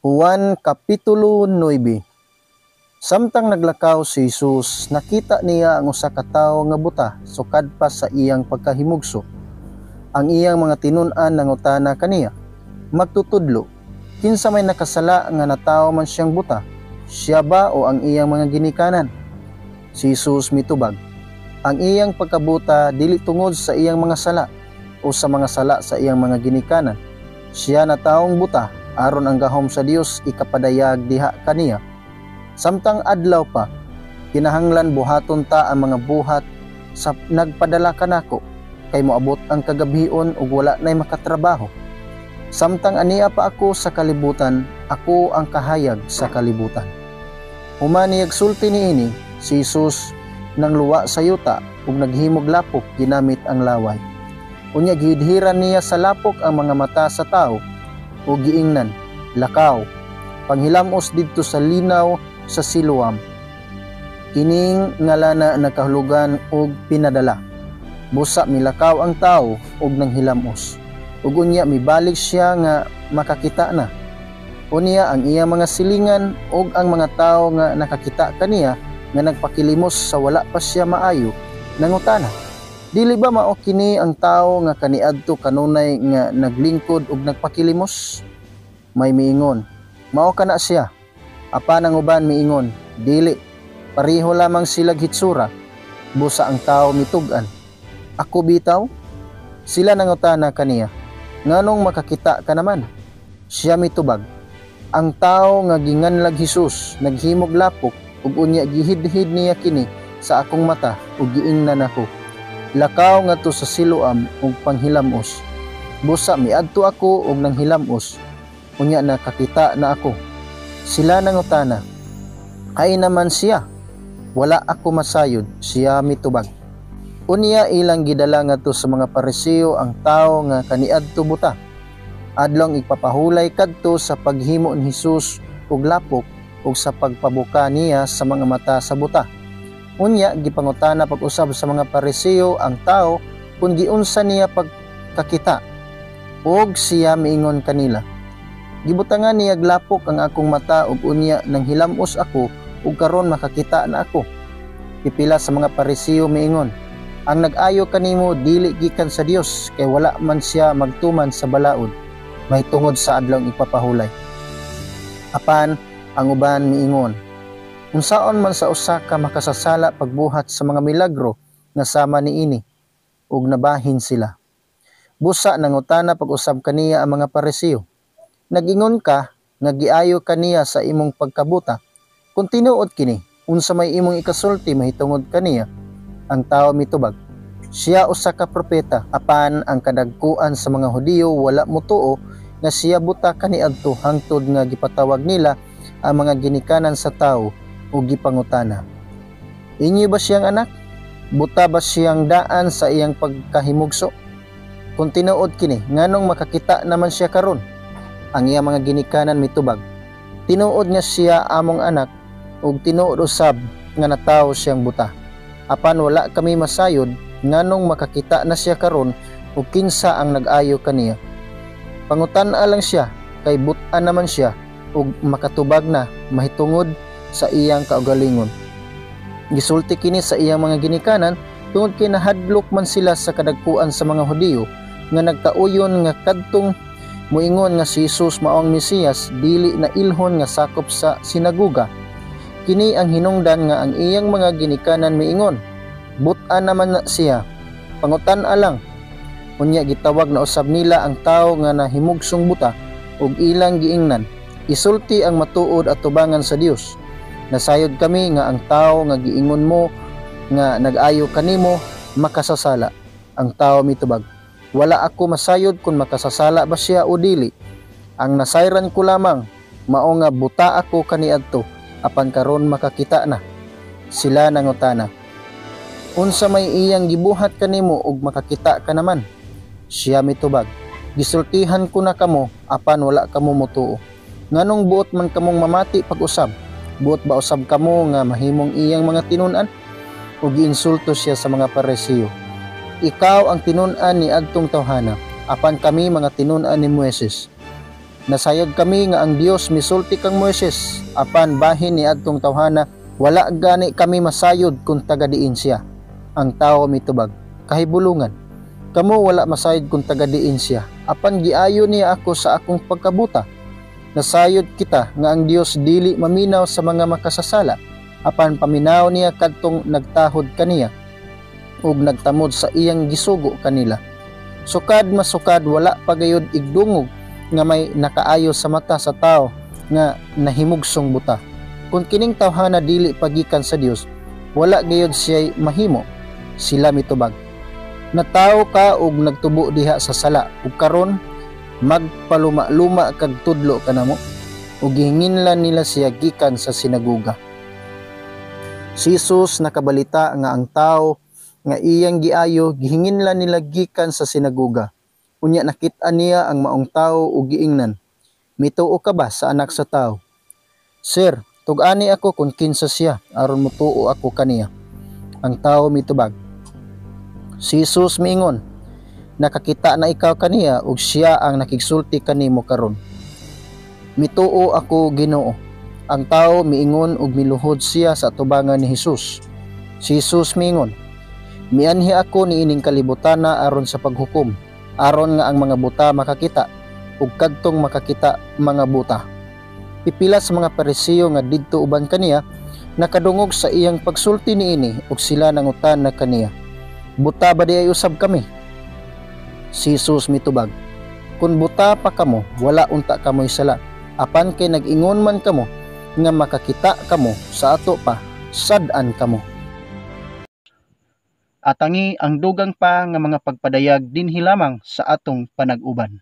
Juan Kapitulo 9. Samtang naglakaw si Jesus, nakita niya ang usa ka tawo nga buta sukad pa sa iyang pagkahimugso. Ang iyang mga tinun-an nangutana kaniya, "Magtutudlo, kinsa may nakasala nga natawo man siyang buta? Siya ba o ang iyang mga ginikanan?" Si Jesus mitubag, "Ang iyang pagkabuta dili tungod sa iyang mga sala o sa mga sala sa iyang mga ginikanan. Siya natawong buta aron ang gahom sa Dios ikapadayag diha kaniya. Samtang adlaw pa, kinahanglan buhaton ta ang mga buhat sa nagpadala kanako, kay moabot ang kagabhion ug wala nay makatrabaho. Samtang ania pa ako sa kalibutan, ako ang kahayag sa kalibutan." Human niyag sulti niini, si Jesus nangluwa sa yuta ug naghimog lapok ginamit ang laway. Unya gihidhiran niya sa lapok ang mga mata sa tawo ug giingnan, "Lakaw, panghilamos didto sa linaw sa Siloam." Kining ngalana nagkahulugan og "pinadala". Busa milakaw ang tawo ug nanghilamos. Ug unya mibalik siya nga makakita na. Unya ang iyang mga silingan ug ang mga tawo nga nakakita kaniya nga nagpakilimos sa wala pa siya maayo nangutana, "Dili ba mao kini ang tawo nga kaniadto kanunay nga naglingkod ug nagpakilimos?" May miingon, "Mao kana siya." Apan ang uban miingon, "Dili, pareho lamang silag hitsura." Busa ang tawo mitug-an, "Ako bitaw." Sila nangutana kaniya, "Nganong makakita ka naman?" Siya mitubag, "Ang tawo nga ginganlag Jesus naghimog lapok ug unya gihidhid niya kini sa akong mata ug giingnan ako, 'Lakaw ngadto sa Siloam ug panghilamos.' Busa miadto ako ug nanghilamos, unya nakakita na ako." Sila nangutana, "Ay naman siya?" "Wala ako masayod," siya mitubag. Unya ilang gidala ngadto sa mga Pariseo ang tawo nga kaniadto buta. Adlong ipapahulay kadto sa paghimo ni Jesus og lapok ug sa pagpabuka niya sa mga mata sa buta. Unya gipangutana pag-usab sa mga Pariseo ang tawo kung giunsa niya pagkakita. Ug siya miingon kanila, "Gibutangan niya lapok ang akong mata ug unya nanghilamos ako ug karon makakita na ako." Pipila sa mga Pariseo miingon, "Ang nag-ayo kanimo dili gikan sa Dios kay wala man siya magtuman sa balaod mahitungod sa adlong ipapahulay." Apan ang uban miingon, "Unsaon man sa usa ka makasasala pagbuhat sa mga milagro nga sama niini?" Ug nabahin sila. Busa nangutana pag-usab kaniya ang mga Pariseo, "Nagingon ka nga giayo kaniya sa imong pagkabuta. Kung tinuod kini, unsa may imong ikasulti mahitungod kaniya?" Ang tawo mitubag, "Siya usa ka propeta." Apan ang kadagkuan sa mga Hudiyo wala motuo nga siya buta kaniadto hangtod nga gipatawag nila ang mga ginikanan sa tawo ug gipangutana, "Inyo ba siyang anak? Buta ba siyang daan sa iyang pagkahimugso? Kung tinuod kini, nganong makakita naman siya karon?" Ang iyang mga ginikanan mitubag, "Tinuod nga siya among anak ug tinuod usab nga natawo siyang buta. Apan wala kami masayod nganong makakita na siya karon ug kinsa ang nag-ayo kaniya. Pangutan-a lang siya kay but-an naman siya ug makatubag na mahitungod sa iyang kaugalingon." Gisulti kini sa iyang mga ginikanan tungod kay nahadlok man sila sa kadagkuan sa mga Hudiyo nga nagkauyon nga kadtong muingon nga si Jesus mao ang Mesiyas dili na ilhon nga sakop sa sinaguga. Kini ang hinungdan nga ang iyang mga ginikanan miingon, "But-an naman na siya, pangutan-a lang." Unya gitawag na usab nila ang tawo nga nahimugsong buta ug ilang giingnan, "Isulti ang matuod atubangan sa Dios. Nasayod kami nga ang tawo nga giingon mo nga nag-ayo kanimo makasasala." Ang tawo mitubag, "Wala ako masayod kung makasasala ba siya o dili. Ang nasayran ko lamang mao nga buta ako kaniadto apan karon makakita na." Sila nangutana, "Unsa may iyang gibuhat kanimo ug makakita ka naman?" Siya mitubag, "Gisultihan ko na kamo apan wala kamo motuo. Nganong buot man kamong mamati pag-usab? Buot ba usab kamo nga mahimong iyang mga tinun-an?" Ug giinsulto siya sa mga Pariseo, "Ikaw ang tinun-an ni adtong tawhana, apan kami mga tinun-an ni Moises. Nasayod kami nga ang Dios misulti kang Moises, apan bahin ni adtong tawhana, wala gani kami masayod kung taga diin siya. Ang tawo mitubag, "Kahibulungan, kamo wala masayod kung taga diin siya, apan giayo niya ako sa akong pagkabuta. Nasayod kita nga ang Dios dili maminaw sa mga makasasala, apan paminaw niya kadtong nagtahod kaniya ug nagtamod sa iyang gisugo kanila. Sukad masukad wala pa gayud igdungog nga may nakaayo sa mata sa tao nga nahimugsong buta. Kung kining tawhana dili pagikan sa Dios, wala gayud siya'y mahimo." Sila mitubag, "Natawo ka og nagtubo diha sa sala, ug karon magpaluma-luma kag tudlo kanamo?" Ug gihinginlan nila siya gikan sa sinagoga. Si Jesus nakabalita nga ang tao nga iyang giayo gihinginlan nila gikan sa sinagoga. Unya nakit-an niya ang maong tao ug giingnan, "Mituo ka ba sa Anak sa Tawo?" "Sir, tug-ani ako kung kinsa siya aron motuo ako kaniya." Ang tao mitubag. Si Jesus miingon, "Nakakita na ikaw kaniya ug siya ang nakigsulti kanimo karon." "Mituo ako, Ginoo," ang tao miingon ug miluhod siya sa atubangan ni Jesus. Si Jesus miingon, "Mianhi ako niining kalibutana aron sa paghukom, aron nga ang mga buta makakita ug kadtong makakita mga buta." Pipila sa mga Pariseo nga didto uban kaniya nakadungog sa iyang pagsulti niini ug sila nangutana kaniya, "Buta ba diay usab kami?" Si Jesus mitubag, "Kung buta pa kamo, wala unta kamoy sala. Apan kay nag-ingon man kamo nga makakita kamo sa ato pa, sad-an kamo." Atangi ang dugang pa nga mga pagpadayag dinhi lamang sa atong panag-uban.